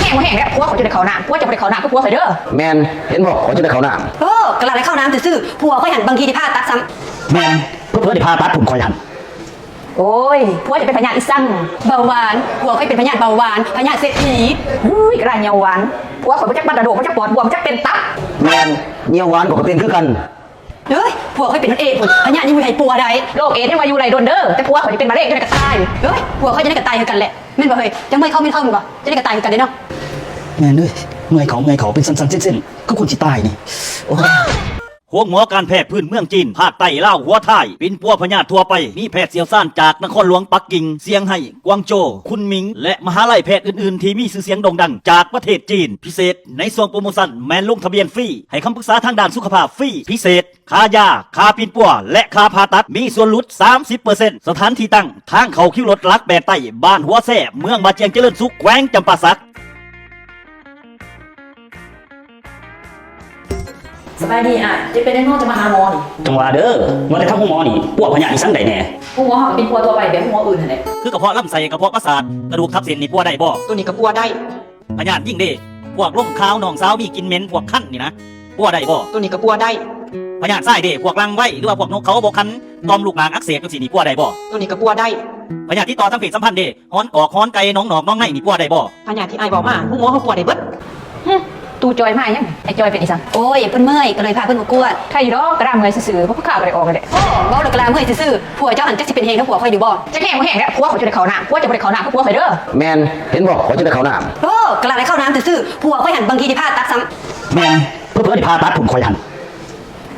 ແຮງບໍ່ແຮງແລ້ວ ຜົວຂ້ອຍຈົນໄດ້ເຂົ້ານ້ຳ ຜົວເຈົ້າບໍ່ໄດ້ເຂົ້ານ້ຳຄືຜົວຂ້ອຍເດີ. ແມ່ນ ເຫັນບໍ່ ຂ້ອຍຈົນໄດ້ເຂົ້ານ້ຳ. ເອີ ກໍລະໄດ້ເຂົ້ານ້ຳຊື່ໆ ຜົວຂ້ອຍຫັ້ນບາງທີໄດ້ຜ່າຕັດຊ້ຳ. ແມ່ນ ເຜີໆໄດ້ຜ່າຕັດພຸ້ນຂ້ອຍຫັ້ນ. ໂອ້ຍ ຜົວເຈົ້າເປັນພະຍາດອີສັງ? ເບົາຫວານ ຜົວຂ້ອຍເປັນພະຍາດເບົາຫວານ ພະຍາດເສດຖີ. ອຸ້ຍ ກະລາຍຍ່ຽວຫວານ ຜົວຂ້ອຍບໍ່ຈັກບັດຕາໂດກ ບໍ່ຈັກປອດບວມ ບໍ່ຈັກເປັນຕັບ. ແມ່ນ ຍ່ຽວຫວານຂ້ອຍກໍເປັນຄືກັນ. ເອີຍ ຜົວຂ້ອຍເປັນເອດພຸ້ນ ພະຍາດນີ້ບໍ່ໃຫ້ປົວໄດ້. ໂລກເອດຍັງວ່າຢູ່ໄດ້ດົນເດີ ແຕ່ຜົວຂ້ອຍນີ້ເປັນມະເຮັງຢູ່ໃນກະຕ່າຍ. ເອີຍ ຜົວຂ້ອຍຢູ່ໃນກະຕ່າຍຄືກັນແຫຼະ ແມ່ນບໍ່ເຮີ້ຍ? ຈັ່ງເມື່ອຍເຂົາແມ່ນເຂົາແມ່ນບໍ່? ຢູ່ໃນກະຕ່າຍຄືກັນເດ້ເນາະ. ແມ່ນເອີຍ ເມື່ອຍເຂົາ ເມື່ອຍເຂົາ ເປັນສັ້ນໆເສັ້ນໆ ຄືຄົນຊິຕາຍນີ້. ໂອ້ຍ. ໂຮງໝໍການແພດພື້ນເມືອງຈີນ ພາກໃຕ້ລາວຫົວທ້າຍ ປິ່ນປົວພະຍາດທົ່ວໄປ ມີແພດຊ່ຽວຊານຈາກນະຄອນຫຼວງປັກກິ່ງ, ຊຽງໄຮ້, ກວາງໂຈ, ຄຸນໝິງ ແລະ ມະຫາໄລແພດອື່ນໆທີ່ມີຊື່ສຽງໂດ່ງດັງຈາກປະເທດຈີນ. ພິເສດ ໃນຊ່ວງໂປຣໂມຊັນແມ່ນລົງທະບຽນຟຣີ ໃຫ້ຄຳປຶກສາທາງດ້ານສຸຂະພາບຟຣີ. ພິເສດ ຄ່າຢາ, ຄ່າປິ່ນປົວ ແລະ ຄ່າຜ່າຕັດ ມີສ່ວນຫຼຸດສາມສິບເປີເຊັນ. ສະຖານທີ່ຕັ້ງ ທາງເຂົ້າຄິວລົດຫຼັກແປດໃຕ້ ບ້ານຫົວແຊ ເມືອງບາຈຽງຈະເລີນສຸກ ແຂວງຈຳປາສັກ. ສະບາຍດີອ້າຍ ເຈັບເປັນແນວໃດເນາະ ຈະມາຫາໝໍນີ້? ຈັ່ງວ່າເດີ ວ່າແຕ່ທາງໂຮງໝໍນີ້ ປົວພະຍາດອີສັງໃດແດ່? ໂຮງໝໍເຮົາກໍປິ່ນປົວທົ່ວໄປແບບໂຮງໝໍອື່ນຫັ້ນແຫຼະ. ຄືກະເພາະລຳໄສ້, ກະເພາະປະສາດ, ກະດູກທັບເສັ້ນນີ້ປົວໄດ້ບໍ່? ໂຕນີ້ກະປົວໄດ້. ພະຍາດຍິງເດ? ພວກລົມຂາວ, ນ້ອງສາວມີກິ່ນເໝັນ, ພວກຄັນນີ້ນະ ປົວໄດ້ບໍ່? ໂຕນີ້ກະປົວໄດ້. ພະຍາດຊາຍເດ? ພວກຫຼັ່ງໄວ ຫຼືວ່າພວກນົກເຂົາບໍ່ຂັນ, ຕ່ອມລູກໝາກອັກເສບຈັ່ງຊີ້ນີ້ ປົວໄດ້ບໍ່? ໂຕນີ້ກະປົວໄດ້. ພະຍາດຕິດຕໍ່ທາງເພດສຳພັນເດ? ຫອນກອກ, ຫອນໄກ່, ໜອງນອກ, ໜອງໃນນີ້ ປົວໄດ້ບໍ່? ພະຍາດທີ່ອ້າຍເວົ້າມາ ໂຮງໝໍເຮົາປົວໄດ້ເບິດ. ຫຶ ຕູ້ຈ່ອຍມາຫຍັງ? ໄອ້ຈ່ອຍເປັນອີສັງ? ໂອ້ຍ ເພິ່ນເມື່ອຍ ກໍເລີຍພາເພິ່ນມາກວດ. ໄຄຢູ່ດອກ ກະລາເມື່ອຍຊື່ໆ ບໍ່ຄືຂ້າກໍໄດ້ອອກແລ້ວແຫຼະ. ໂອ້ ເວົ້າແລ້ວກະລາເມື່ອຍຊື່ໆ. ຜົວເຈົ້າຫັ້ນຈັກຊິເປັນແຮງເທົ່າຜົວຂ້ອຍຢູ່ບໍ່? ຈັກແຮງບໍ່ແຮງແລ້ວ ຜົວຂ້ອຍຈົນໄດ້ເຂົ້ານ້ຳ ຜົວເຈົ້າບໍ່ໄດ້ເຂົ້ານ້ຳຄືຜົວຂ້ອຍເດີ. ແມ່ນ ເຫັນບໍ່ ຂ້ອຍຈົນໄດ້ເຂົ້ານ້ຳ. ໂອ້ ກະລາໄດ້ເຂົ້ານ້ຳຊື່ໆ. ຜົວຂ້ອຍຫັ້ນບາງທີໄດ້ຜ່າຕັດຊ້ຳ. ແມ່ນ ເຜີໆໄດ້ຜ່າຕັດພຸ້ນຂ້ອຍຫັ້ນ.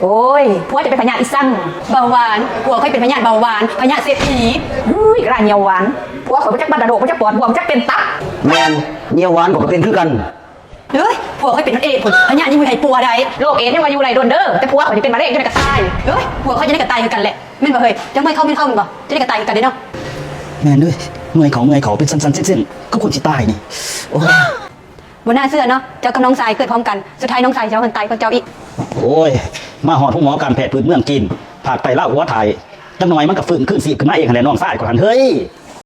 ໂອ້ຍ ຜົວເຈົ້າເປັນພະຍາດອີສັງ? ເບົາຫວານ ຜົວຂ້ອຍເປັນພະຍາດເບົາຫວານ ພະຍາດເສດຖີ. ອຸ້ຍ ກະລາຍຍ່ຽວຫວານ ຜົວຂ້ອຍບໍ່ຈັກບັດຕາໂດກ ບໍ່ຈັກປອດບວມ ບໍ່ຈັກເປັນຕັບ. ແມ່ນ ຍ່ຽວຫວານຂ້ອຍກໍເປັນຄືກັນ. ເອີຍ ຜົວຂ້ອຍເປັນເອດພຸ້ນ ພະຍາດນີ້ບໍ່ໃຫ້ປົວໄດ້. ໂລກເອດຍັງວ່າຢູ່ໄດ້ດົນເດີ ແຕ່ຜົວຂ້ອຍນີ້ເປັນມະເຮັງຢູ່ໃນກະຕ່າຍ. ເອີຍ ຜົວຂ້ອຍຢູ່ໃນກະຕ່າຍຄືກັນແຫຼະ ແມ່ນບໍ່ເຮີ້ຍ? ຈັ່ງເມື່ອຍເຂົາແມ່ນເຂົາແມ່ນບໍ່? ຢູ່ໃນກະຕ່າຍຄືກັນເດ້ເນາະ. ແມ່ນເອີຍ ເມື່ອຍເຂົາ ເມື່ອຍເຂົາ ເປັນສັ້ນໆເສັ້ນໆ ຄືຄົນຊິຕາຍນີ້. ໂອ້ຍ. ບໍ່ໜ້າເຊື່ອເນາະ ເຈົ້າກັບນ້ອງຊາຍເກີດພ້ອມກັນ ສຸດທ້າຍນ້ອງຊາຍເຈົ້າຫັ້ນຕາຍກ່ອນເຈົ້າອີກ. ໂອ້ຍ ມາຮອດໂຮງໝໍການແພດພື້ນເມືອງຈີນ ພາກໃຕ້ລາວຫົວທ້າຍ ຈັກໜ່ອຍມັນກໍຟື້ນຄືນຊີບຂຶ້ນມາເອງຫັ້ນແຫຼະ ນ້ອງຊາຍຂ້ອຍຫັ້ນເຮີ້ຍ.